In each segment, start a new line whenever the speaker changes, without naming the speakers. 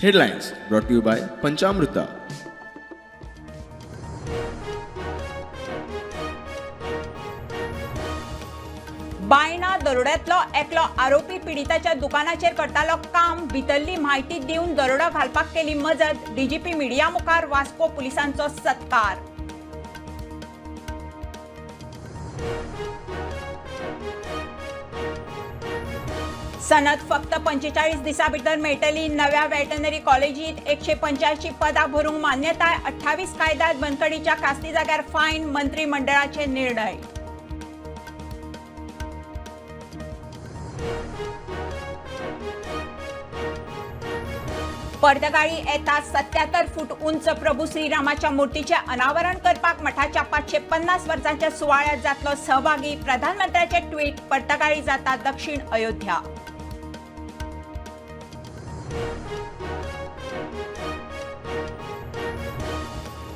Headlines brought to you by Panchamruta.
Baina दरोड्यांतलो एकलो आरोपी पिडिताच्या दुकानाचेर करतालो काम, भितरली म्हायती दिवन दरोडो घालपाक केली मजत. डीजीपी मिडिया मुखार वास्को पुलिसांचो सत्कार. सनद फक्त 45 दिसां भितर मेळटली. नव्या वेटनरी कॉलेजीत 185 पदां भरूंक मान्यताय. 28 कायद्यात बंदखणीच्या खासती जाग्यार फायन, मंत्रिमंडळाचे निर्णय. पर्तगाळी येता 77 फूट उंच प्रभू श्रीरामाच्या मूर्तीचे अनावरण करपाक मठाच्या 550 वर्सांच्या सुवाळ्यात जातलो सहभागी. प्रधानमंत्र्याचे ट्वीट. पर्तगाळी जाता दक्षिण अयोध्या.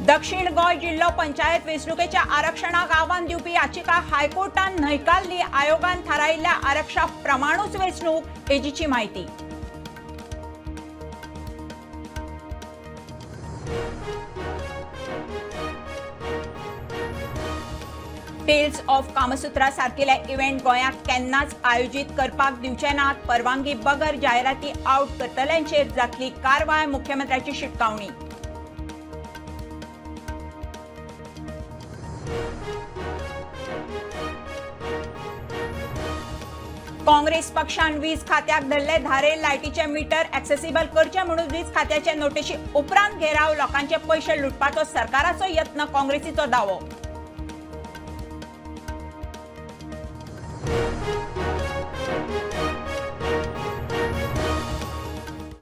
दक्षिण गोंय जिल्हो पंचायत वेंचणुकेच्या आरक्षणाक आव्हान दिवपी याचिका हायकोर्टान न्हयकारली. आयोगान थारायिल्ल्या आरक्षणा प्रमाणूच वेंचणूक, एजीची माहिती. टेल्स ऑफ कामसूत्रा सारकेले इव्हेंट गोंयांत केन्नाच आयोजीत करपाक दिवचे नात. परवानगी बगर जायराती आउट करतल्यांचेर जातली कारवाय, मुख्यमंत्र्याची शिटकावणी. काँग्रेस पक्षान वीज खात्याक धरले धारे. लायटीचे मीटर ऍक्सेसिबल करचे म्हणून वीज खात्याचे नोटीशी उपरांत घेराव. लोकांचे पैशे लुटपाचो सरकाराचो यत्न, काँग्रेसीचो दावो.